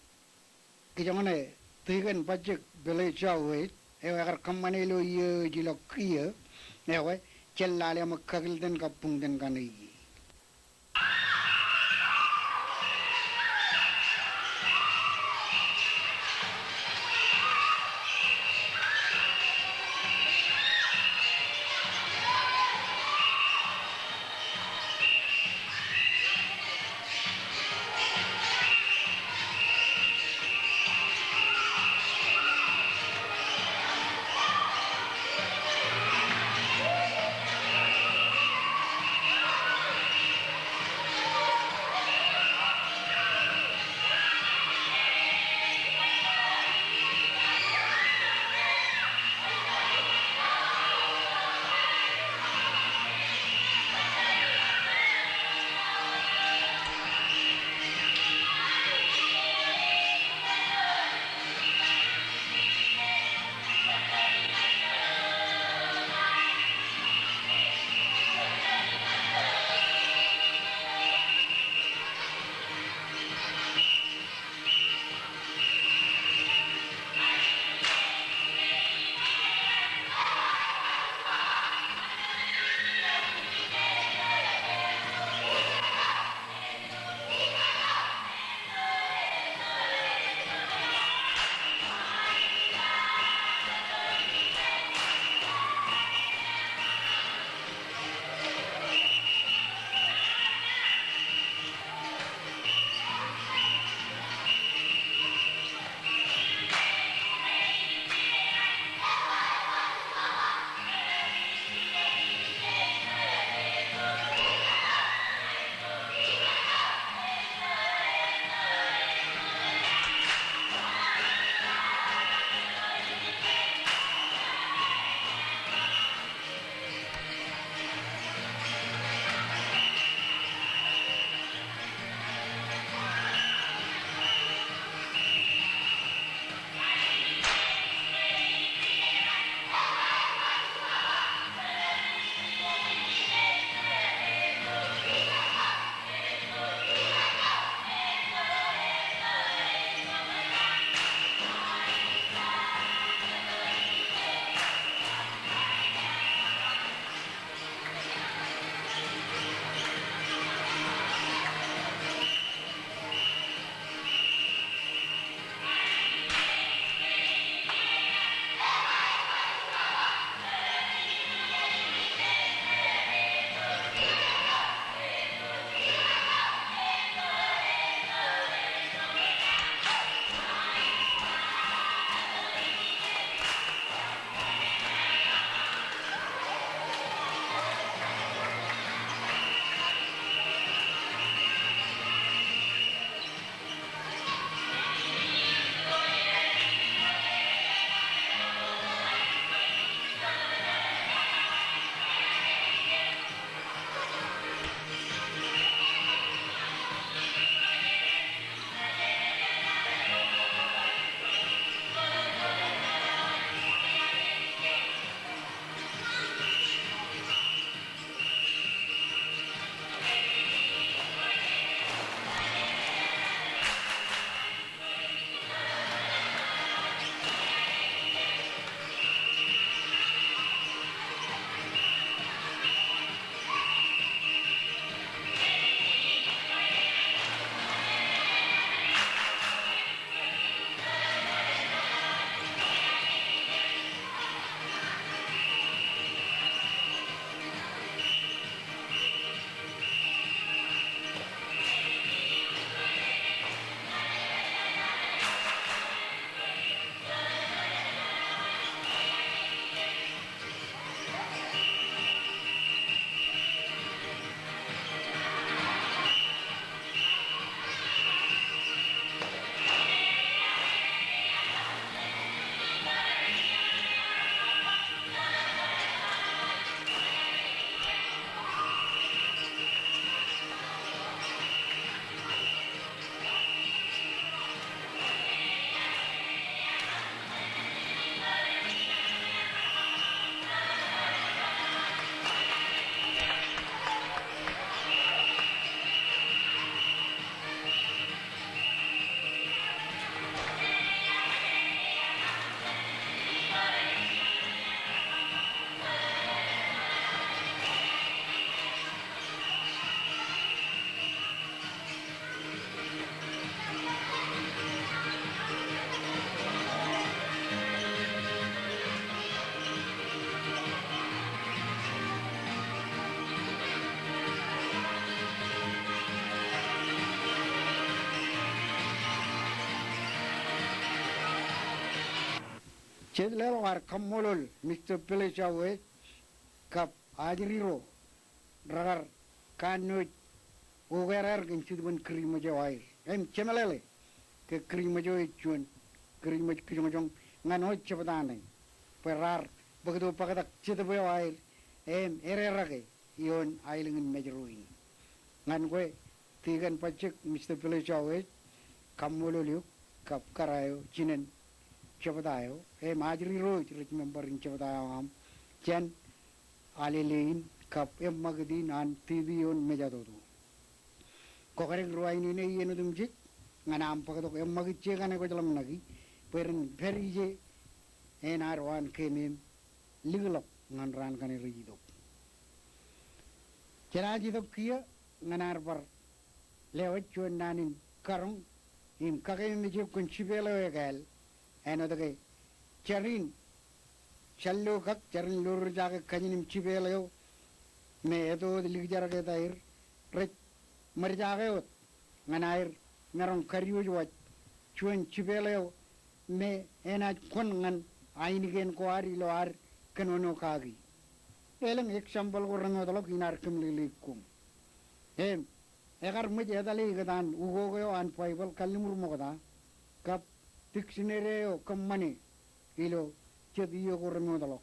kijoñe tikōn bajjek Billy Chauvet eo ekar kōṃṃane ilo iiō ej ilọk kiiō, ekwe jen lale ṃōk kakilōk kab buñtōn kaṇe ie. Jej leḷọk ad kaṃṃoolol Mister Pilichawes kab ajri ro rekar kanooj ukerar kōn jitōb in Kūrijṃōj eo aer. Im jemeḷeḷe ke Kūrijṃōj eo ej juon Kūrijṃōj kijoñjoñ ñan wōt jebta ṇe, bwe raar bōktok baktak Jetōb eo aer im ererake ioon aelōñ in Mājro in. Ñan kwe, tikōn bajjek Mister Pilichawes, kaṃṃoolol eok kab kōrā eo jinen jebta eo im ajri ro rej member in jebta eo aṃ jān alele in kab eṃṃakūt in an TV ioon mejatoto. Kwō kar ruwainene iien otemjej ñan aṃ bōktok eṃṃakūt je kaṇe kwōj ḷōmṇaki bwe ren pād ije enaaj waan keemem likḷọk ñan raan kaṇe rej itok. Jenaaj itok kiiō ñan ad bar lewōj juon naan in karoñ im kakememej eok kōn jipeeḷ eo ekāāl, āinwōt ke jar in, jar lo kak, jar in lorjake kajin im jipeeḷ eo me eto wōt likjerakeet aer, rej ṃōjake wōt ñan aer maroñ kadiwōjwōj juon jipeeḷ eo me enaaj kōn ñan ainikien ko ad ilo ad kōnono kaki. Elōñ example ko remootḷọk in ad kōmeḷeḷeik koṃ. Im ekar ṃōj etale ikōtaan ukok eo an Baibōḷ kalliṃur ṃokta kab dictionary eo kōṃṃane ilo jet iiō ko remootḷọk.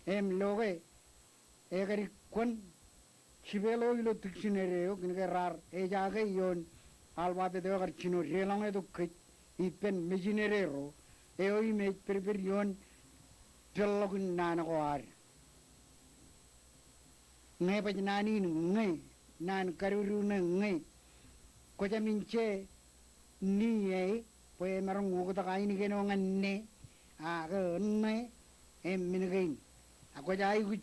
Im lo ke ekadik kōn jipeeḷ eo ilo dictionary eo, kōnke raar ejaake ioon alphabet eo ekar jino deḷọñe tok kōj ippān mejinede ro, eo im ej pedped ioon peḷḷọkin naan ko ad. Ñe baj naan in ñe, naan kadiwōjwōj ṇe ñe. Kwō jāmin je ni e, bwe emaroñ uktak ainikien eo ñan ne, ak ṇe, im men kein. Ak kwōj aikuj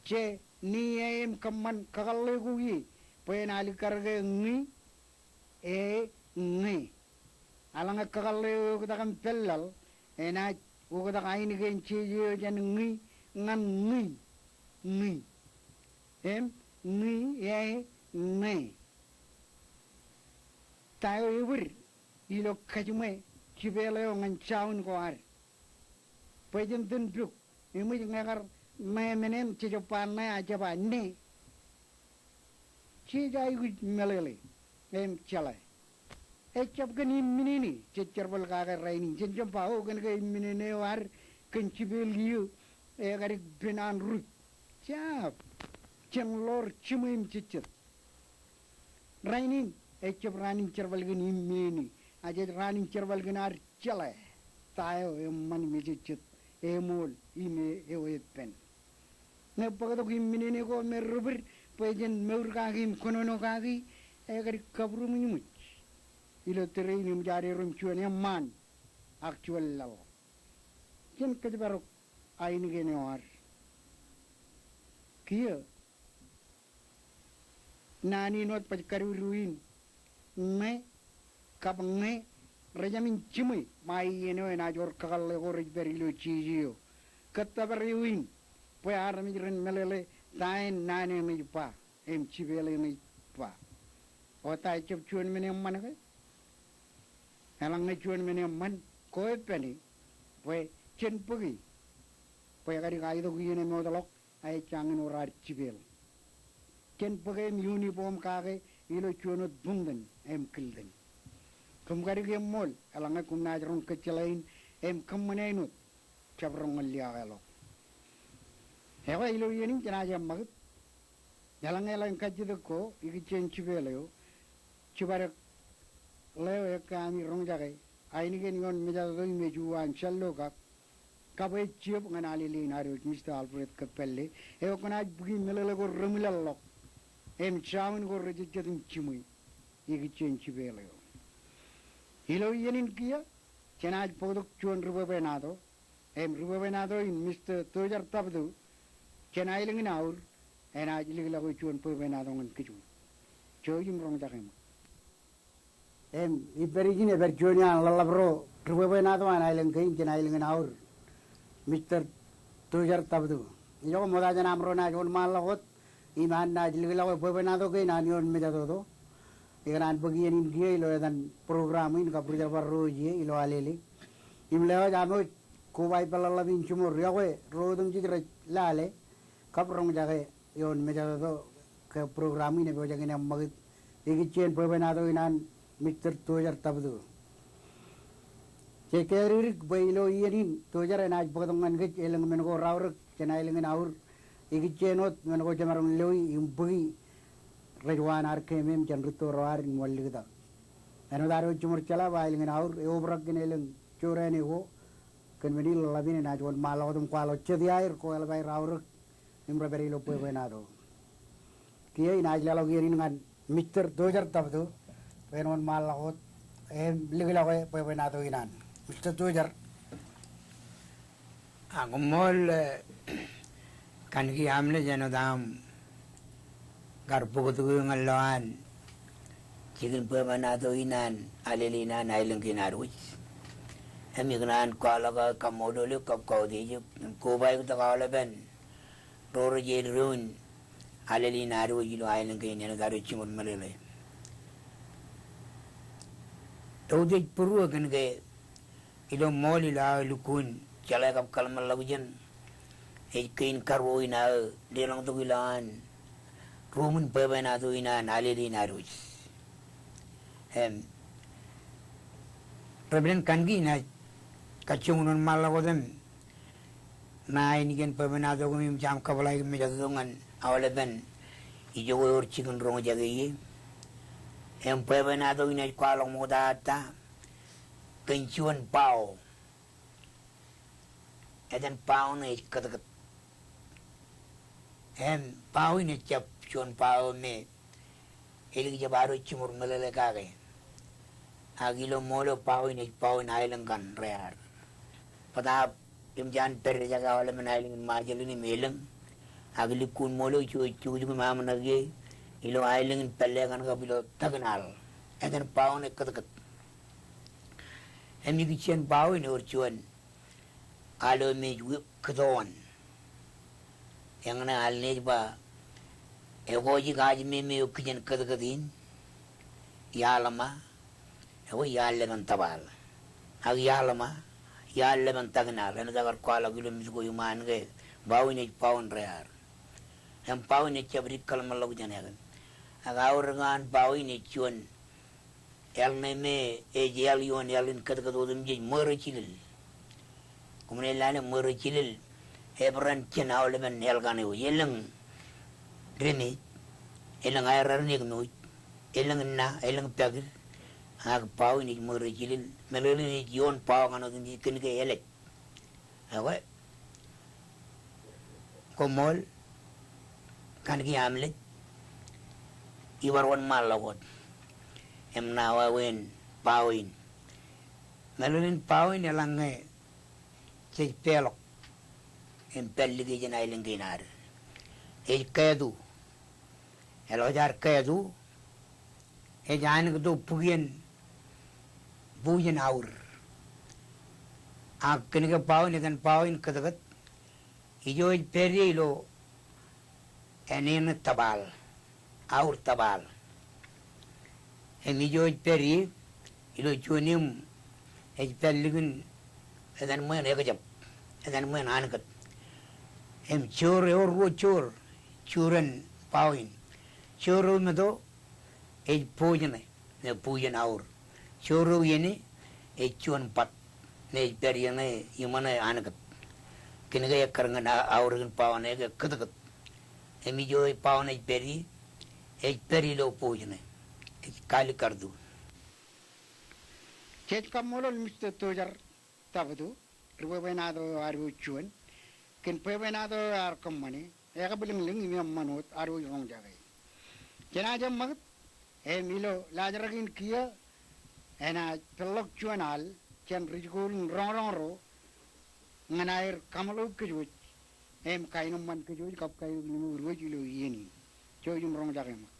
je ni e im kōṃṃan kakōḷḷe ko ie, bwe enaaj likkar ke ñi, e, ñe. Eḷaññe kakōḷḷe eo eoktak im pāllel, enaaj uktak ainikien jeje eo jān ñi ñan ñi, ñi. Im ñi, e, ṇe. Ta eo ewōr ilo kajiṃwe jipeeḷ eo ñan sound ko ad? Bwe jen tōn pok, eṃōj ñe ekar ṇe men in, jej ba ṇe, a je ba ne. Jej aikuj meḷeḷe im jeḷā. Ejjab kōn imminene, jej jerbal kake rainin, jen jab ba, o, kōn ke imminene eo ad kōn jipeeḷ iiō ekadik pen an rup. Jab. Jen ḷoor jiṃwe im jejjet. Rainin, ejjab raan in jerbal kōn imminene, a jej raan in jerbal kōn ad jeḷā ta eo eṃṃan im ejejjet, eṃool im e, eo epen. Ñe bōktok imminene ko me ri-bōd bwe jen mour kaki im kōnono kaki, ekadik kabūroṃōjṃōj ilo tōre in eṃōj ad erom juon eṃṃaan ak juon laḷ. Jen kōjparok ainikien eo ad. Kiiō naan in wōt baj kadiwōjwōj in, ṇe kab ñe, rej jāmin jiṃwe ṃae iien eo enaaj wōr kakōḷḷe ko rej pād ilo jeje eo. Kōttōpar eo in bwe armej ren meḷeḷe ta eṇ naan eṇ ej ba im jipeeḷ eṇ ej ba. O ta ejjab juon men eṃṃan ke? Eḷaññe juon men eṃṃan, ko epāne bwe jen bōke bwe ekadik aitok iien emootḷọk a ej jañin wōr ad jipeeḷ. Jen bōke im uniform kake ilo juon wōt buñtōn im kiltōn. Koṃ kadik eṃṃool eḷaññe koṃ naaj roñ kōjjeḷā in im kōṃṃan āinwōt jab roñ ñan liaakḷọk. Ekwe ilo iien in jenaaj eṃṃakūt. Eḷaññe eḷak kajjitōk ko ikijjien jipeeḷ eo, jibadek ḷeo ekkā ami roñjake ainikien ioon mejatoto im ej uwaan jar lo kak, kab ej jab ñan alele in ad wōj Mister Alfred Kōppālle, eo ekōṇaan bōki meḷeḷe ko reṃwilaḷḷọk im sound ko rejejjet im jiṃwe ikijjien jipeeḷ eo. Ilo iien in kiiō, jenaaj bōktok juon ri-bwebwenato, im ri-bwebwenato in Mister Tojar Tabtu, jān aelōñ in Aur, enaaj likḷọk juon bwebwenato ñan kōj. Jouj im roñjake ṃōk. Im, ippadik in ej pād juon iaan ḷōḷḷap ro ri-bwebwenato an aelōñ kein jān aelōñ in Aur, Mister Tojar Tabtu. Ijoko ṃokta jān aṃro naaj wōnṃaanḷọk wōt im an naaj likḷọk bwebwenato kein an ioon mejatoto. Ikōṇaan bōk iien in kiiō ilo etan program in kab ri-jerbal ro ije ilo alele. Im lewōj aṃ wōj koba ippān ḷōḷḷap in jiṃor, iọkwe ro otemjej rej lale kab roñjake ioon mejatoto ke program in epojak in eṃṃakūt ikijjien bwebwenato in an Mister Tojar Tabtu. Jej karirik bwe ilo iien in Tojar enaaj bōktok ñan kōj elōñ men ko raorōk jān aelōñ in Aur, ikijjien wōt men ko jemaroñ in loi im bōki rej waan ad keemem jān rūtto ro ad im wanlikta. Āinwōt ad wōj jiṃor jeḷā bwe aelōñ in Aur eobrak kōn elōñ jorrāān eo ko kōn men in ḷōḷḷap in enaaj wōnṃaanḷọk wōt im kwaḷọk jet iaer ko eḷap aer aorōk im rej pād ilo bwebwenato. Kiiō inaaj leḷọk iien in ñan Mister Tojar Tabtu bwe en wōnṃaanḷọk wōt im likḷọke bwebwenato in an. Mister Tojar. Ak koṃṃool, eh, Kanki Amlej, āinwōt aṃ kar bōktok eō ñan lowaan jikin bwebwenato in an Alel in an aelōñ kein ad wōj. Im ikōṇaan kwaḷọk aō kaṃṃoolol eok kab kautiej eok im kobaik tok aolepen ro rej eddoin Alel in ad wōj ilo aelōñ kein āinwōt ad wōj jiṃor meḷeḷe. Eutiej būruō kōn ke ilo ṃool ilo aō lukkuun jeḷā kab kōḷmānḷọkjeṇ, ej kein karuo in aō deḷọñtok ilowaan ruuṃwin bwebwenato in an Alel in ad wōj. Im, Reverend Kanki, inaaj kajjioñ in wōnṃaanḷọk wōt im ṇa ainikien bwebwenato ko im jaṃ kōpḷaik im mejatoto ñan aolepen ijoko ewōr jikin roñjake ie. Im bwebwenato in ej kwaḷọk ṃoktata kōn juon bao. Etan bao ṇe ej kōtkōt. Im bao in ejjab juon bao me elik jab ad wōj jiṃor meḷeḷe kake. Ak ilo ṃool eo bao in ej bao in aelōñ kaṇ reaar. Bōtaab im jān pād ejake aolepen aelōñ in Ṃajeḷ in im elōñ. Ak lukkuun ṃool eo ij jukjuk im aṃ ṇa kiiō ilo aelōñ in pālle kaṇ kab ilo Takinal. Etan bao ṇe kōtkōt. Im ikijjien bao in ewōr juon al eo me ej wi-, kōtowaan. Eñṇe al ṇe ej ba, ekwe ej kajmeme eo kijen kōtkōt in, iaḷ ṃa, ekwe iaḷ ḷepen Tōbaal. Ak iaḷ ṃa, iaḷ ḷepen Takinal. Āinwōt ekar kwaḷọk ilo mit ko iṃaan ke bao in ej bao in reaar. Im bao in ejjab dik kōḷmānḷọkjeṇ eo. Ak aorōk eo an bao in ej juon eḷ ṇe me ej eḷ ioon eḷ in kōtkōt otemjej ṃweirooj jilel. Koṃwin lale ṃweirooj jilel, ebran jān aolepen eḷ kaṇ eo. Elōñ demej, elōñ aer raar neknooj, elōñ na, elōñ pakid, ak bao in ej ṃweirooj jilel. Meḷeḷein ej ioon bao kaṇ otemjej kōn ke elej. Ekwe, koṃṃool, Kanki Amlej, ibar wōnṃaanḷọk wōt im ṇa wāween bao in. Meḷeḷein bao in eḷaññe jej peḷọk im pād likjān aelōñ kein ad. Ej kātu. Eḷọk jaar kātu, ej anōkto bukien bujen Aur. Ak kōn ke bao in, etan bao in kōtkōt, ijo ej pād ie ilo āne ṇe Tōbaal, Aur Tōbaal. Im ijo ej pād ie ilo juon eṃ ej pād likin etan ṃweo ekjab, etan ṃweo anōkōt. Im joor, ewōr ruo joor, joor in bao in. Joor eo meto ej bujen ṇe, me bujen Aur. Joor eo iien ej juon bat me ej pād ie ṇe iṃōṇō anōkōt. Kōn ke ekkar ñan a-, aorōkin bao ṇe ke kōtkōt. Im ijo ej bao ṇe ej pād ie, ej pād ilo bujen ṇe. Ej kalikkar tu. Jej kaṃṃoolol Mister Tojar Tabtu, ri bwebwenato eo ad wōj juon, kōn bwebwenato eo ear kōṃṃane, ekabwilōñlōñ im eṃṃan wōt ad wōj roñjake. Jenaaj eṃṃakūt, im ilo laajrak in kiiō, enaaj peḷḷọk juon al jān ri jikuuḷ in roñroñ ro, ñan aer kaṃṃoolol kōj wōj, im kaenōṃṃan kōj wōj kab kaenōṃṃan wōj ilo iien in. Jouj im roñjake ṃōk.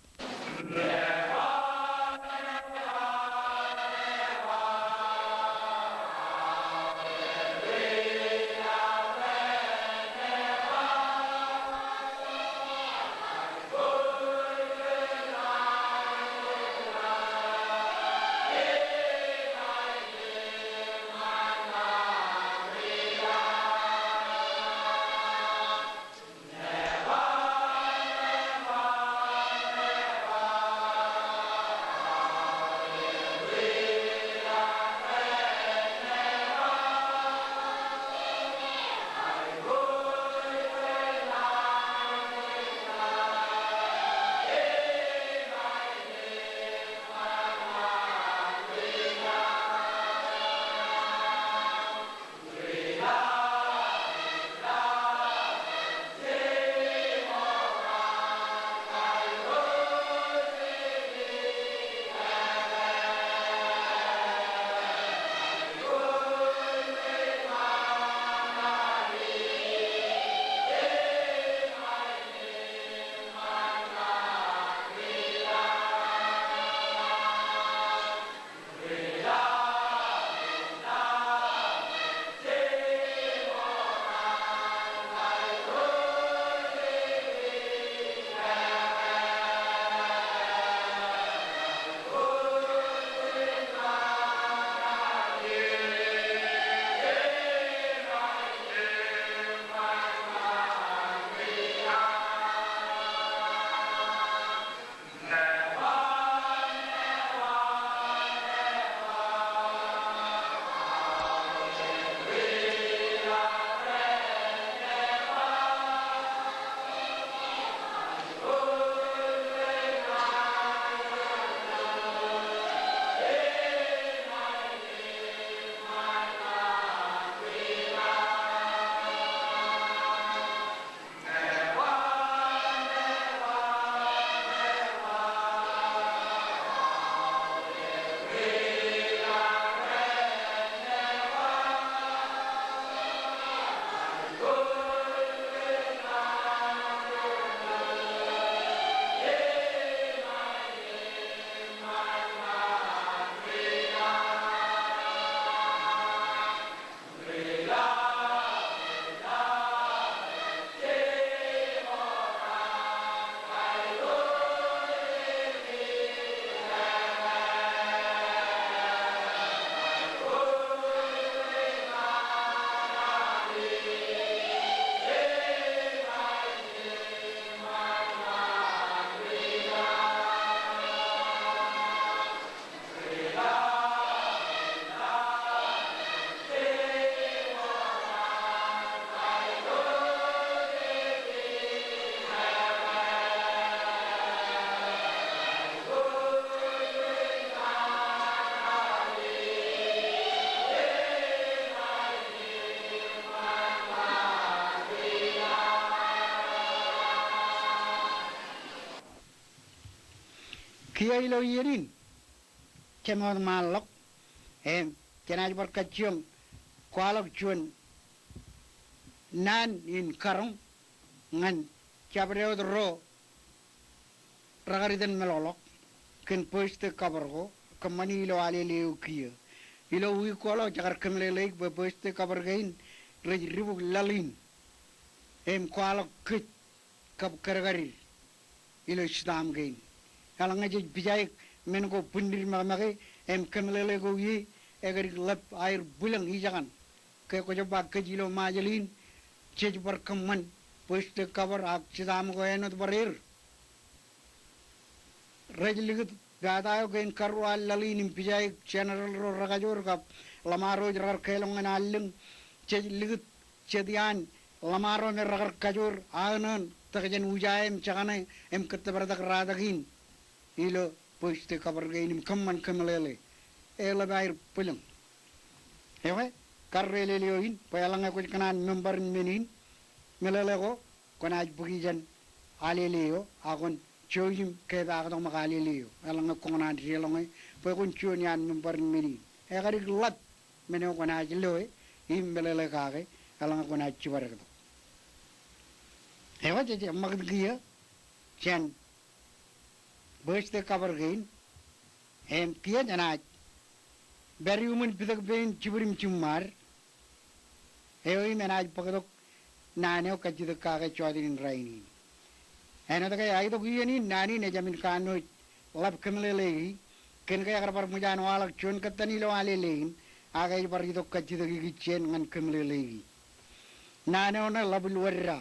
Kiiō ilo iien in, jemān ṃaanḷọk, im jenaaj bar kajjioñ kwaḷọk juon naan in karoñ ñan jabdewōt ro rekar iten meḷọkḷọk kōn birthday cover ko, kōṃṃani ilo Alele eo kiiō. Ilo wiik ko ḷọk jekar kōmeḷeḷeik bwe birthday cover kein rej dibuk laḷ in im kwaḷọk kōj kab kadkadid ilo jitaaṃ kein. Eḷaññe jej pijaik men ko bwinnid ṃakṃake im kōmeḷeḷe ko ie, ekar ḷap aer bwilōñ ijekaṇ. Ke kwōj ba kōj ilo Ṃajeḷ in, jej bar kōṃṃan birthday cover ak jitaaṃ ko āinwōt bar er. Rej likūt pata eo kein karuo an laḷ in im pijaik jeneral ro rekajoor kab ḷōṃaro ej rekar kelọk ñan allōñ. Jej likūt jet iaan ḷōṃaro me rekar kajoor aōn eo, tōk jān uja im jekane im kōttōpar tōk ratak in ilo birthday cover kein im kōṃṃan kōmeḷeḷe. Eḷap aer bwilōñ. Ekwe, kar elel eo in, bwe eḷaññe kwōj kōṇaan member in men in, meḷeḷe ko, kwōnaaj bōki jān Alele eo, ak kwōn jouj im kepaaktok ṃōk Alele eo. Eḷaññe kwō kōṇaan deḷọñe bwe kwōn juon iaan member in men in, ekar ḷap men eo kwōnaaj loe im meḷeḷe kake, eḷaññe kwōnaaj jibadektok. Ekwe, jej ṃakūt kiiō jān birthday cover kein, im kiiō jenaaj pād iuṃwin pitōk pein jibwid im jiṃṃaad eo im enaaj bōktok naan eo kajjitōk kake jọteen in rainin. Āinwōt ke aetok iien in, naan in ejāmin kanooj ḷap kōmeḷeḷeiki, kōn ke ekar bar ṃōj an waḷọk juon kōttan ilo Alele in, ak ej bar itok kajjitōk ikijjien ñan kōmeḷeḷeiki. Naan eo ṇe Ḷapwilwadda.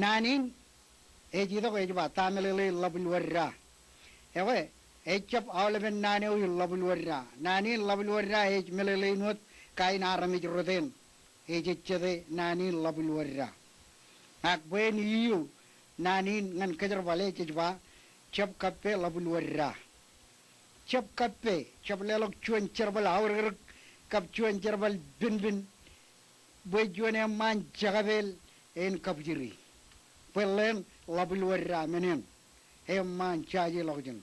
Naan in ej itok ej ba, ta meḷeḷein Ḷapwilwadda? Ekwe, ejjab aolepen naan eo in Ḷapwilwadda. Naan in Ḷapwilwadda ej meḷeḷein wōt kain armej rot eṇ. Ej ejjete naan in Ḷapwilwadda. Ak bwe en iiou, naan in ñan kōjerbale jej ba, jab kappe Ḷapwilwadda. Jab kappe, jab leḷọk juon jerbal aorōkrōk kab juon jerbal pinpin, bwe juon eṃṃaan jekapeel en kabjiri. Bwe ḷeeṇ Ḷapwilwadda men eṇ, eṃṃaan jajeḷọkjeṇ,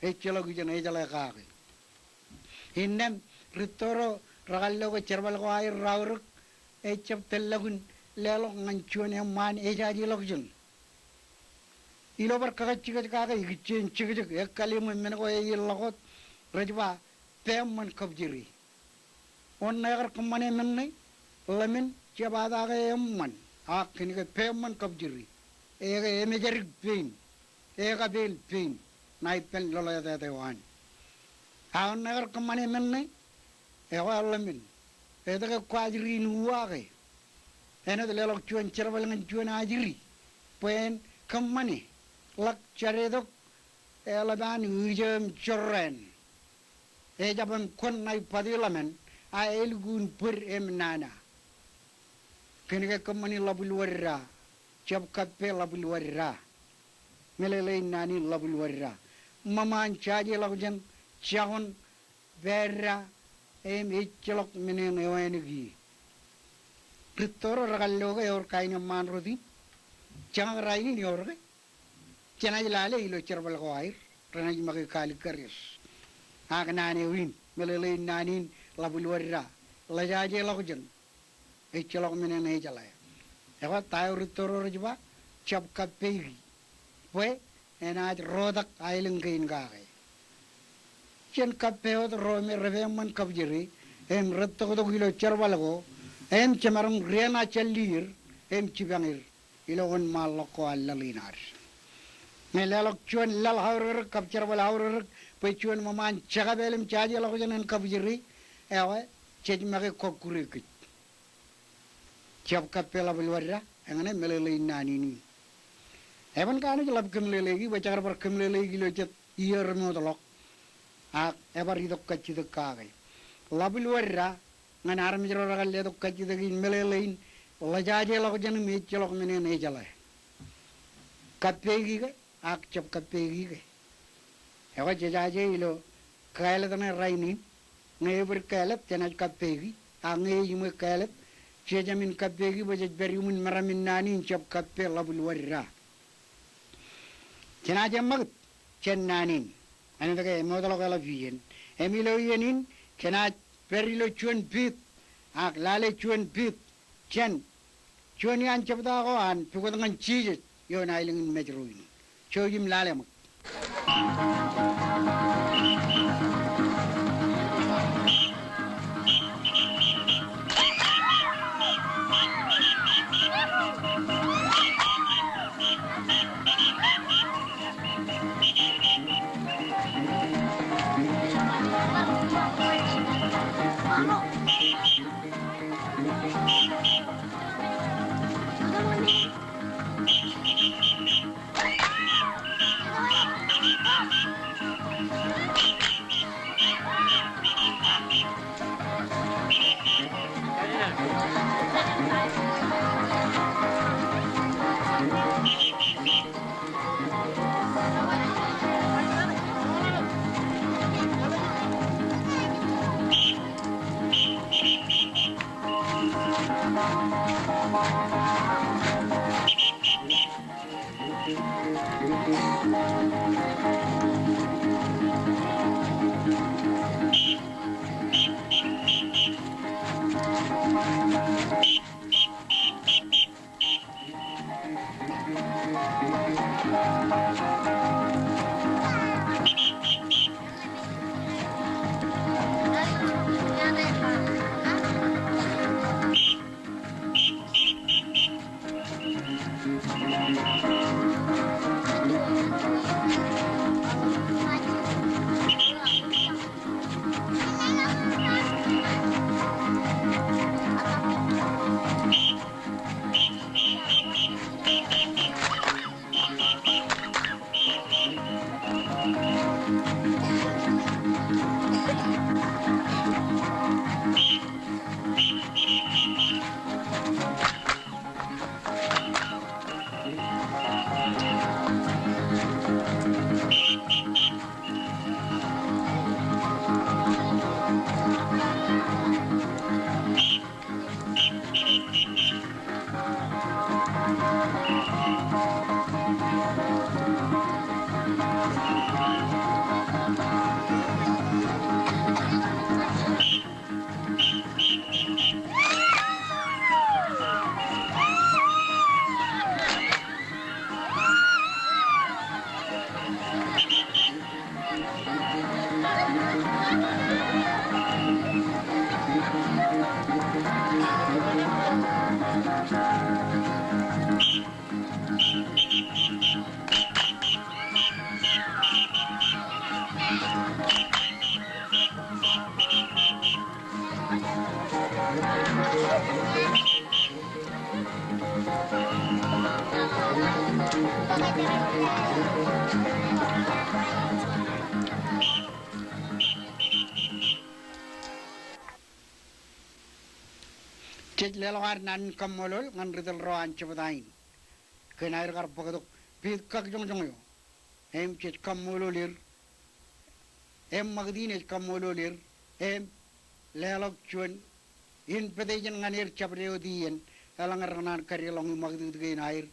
ejjeḷọkjeṇ, ejeḷā kake. Innām rūtto ro rekar lo ke jerbal ko aer raorōk, ejjab tōllọk in leḷọk ñan juon eṃṃaan ejajeḷọkjeṇ. Ilo bar kakajjikōj kake ikijjien jekjek, ekkaliṃwe men ko eilọk wōt, rej ba, peeṃṃan kabjiri. Wōn ṇe ekar kōṃṃane men ṇe? Ḷōmān, jepata ke eṃṃan, ak kōn ke peeṃṃan kabjiri. Eke emejādik pein, ekapeel pein ṇa ippān lolōtete eo an. Ak wōn ṇe ekar kōṃṃane men ṇe? Ekwe ḷōmān, etke kwaajri in uwaake? Āinwōt leḷọk juon jerbal ñan juon ajri bwe en kōṃṃane, ḷak jade tok, eḷap an ijō im jorrāān. Ejab im kwōn ṇa ippāti ḷōmān, a elukkuun bōd im nana. Kōn ke kōṃṃani Ḷapwilwadda, jab kappe Ḷapwilwadda. Meḷeḷein naan in Ḷapwilwadda. Ṃōṃaan jajeḷọkjeṇ, jakon, pād da, im ejjeḷọk men eṇ ewānōk ie. Rūtto ro rekar lo ke ewōr kain eṃṃaan rot in. Jeñak rainin ewōr ke? Jenaaj lale ilo jerbal ko aer, renaaj make kaalikkar es. Ak naan eo in, meḷeḷein naan in Ḷapwilwadda, ḷejajeḷọkjeṇ, ejjeḷọk men eṇ ejeḷā. Ekwe ta eo rūtto ro rej ba, jab kappeiki, bwe enaaj rotak aelōñ kein kake. Jen kappe wōt ro me repeeṃṃan kabjiri, im retoktok ilo jerbal ko, im jemaroñ riaṇa jān lier, im jipañ er ilo wōnṃaanḷọk ko an laḷ in ad. Ñe leḷọk juon laḷ aorōkrōk kab jerbal aorōkrōk bwe juon ṃōṃaan jekapeel im jajeḷọkjeṇ en kabjiri, ekwe, jej make kọkkure kōj. Jab kappe Ḷapwilwadda, eñṇe meḷeḷein naan in in. Eban kanooj ḷap kōmeḷeḷeiki, bwe jekar bar kōmeḷeḷeiki ilo jet iiō remootḷọk, ak ebar itok kajjitōk kake. Ḷapwilwadda, ñan armej ro rekar letok kajjitōk in, meḷeḷein ḷejajeḷọkjeṇ im ejjeḷọk men eṇ ejeḷā. Kappeiki ke, ak jab kappeiki ke? Ekwe jejaje ilo kāālōt ṇe rainin, ñe ebōd kāālōt jenaaj kappeiki, ak ñe ejiṃwe kāālōt, jejāmin kappeiki bwe jej pād iuṃwin meram in naan in jab kappe Ḷapwilwadda. Jenaaj eṃṃakūt jān naan in, āinwōt ke emootḷọk eḷap iien. Im ilo iien in, kōn naaj pād ilo juon piit, ak lale juon piit jān juon iaan jebta ko an pukot ñan Jisōs ioon aelōñ in Mājro in. Jouj im lale ṃōk. Jej leḷọk ad naan in kaṃṃoolol ñan ri tōl ro an jebta in kōn aer kar bōktok piit kakjoñjoñ eo. Im jej kaṃṃoolol er. Im ṃakūt in ej kaṃṃoolol er. Im leḷọk juon invitation ñan er jabdewōt iien, eḷaññe rekōṇaan kadeḷọñe ṃakūtkūt kein aer,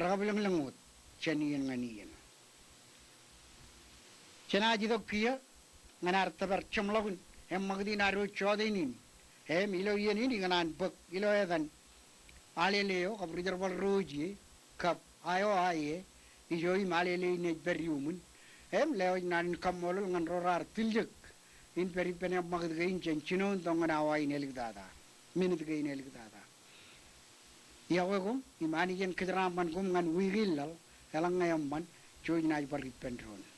rekabwilōñlōñ wōt jān iien ñan iien. Jenaaj itok kiiō ñan ad tōpar jeṃḷọkin eṃṃakūt in ad wōj jọteen in. Im ilo iien in ikōṇaan bōk ilo etan alele eo kab ri jerbal ro ije kab aio aie ijo im alele in ej pād iuṃwin. Im lewōj naan in kaṃṃoolol ñan ro raar tiljek in pād ippān eṃṃakūt kein jān jinoin tok ñan awa in āliktata, minit kein āliktata. Iọkwe koṃ im Anij en kōjeraṃṃan koṃ ñan wiik in laḷ. Eḷaññe eṃṃan, jouj naaj bar ippān doon.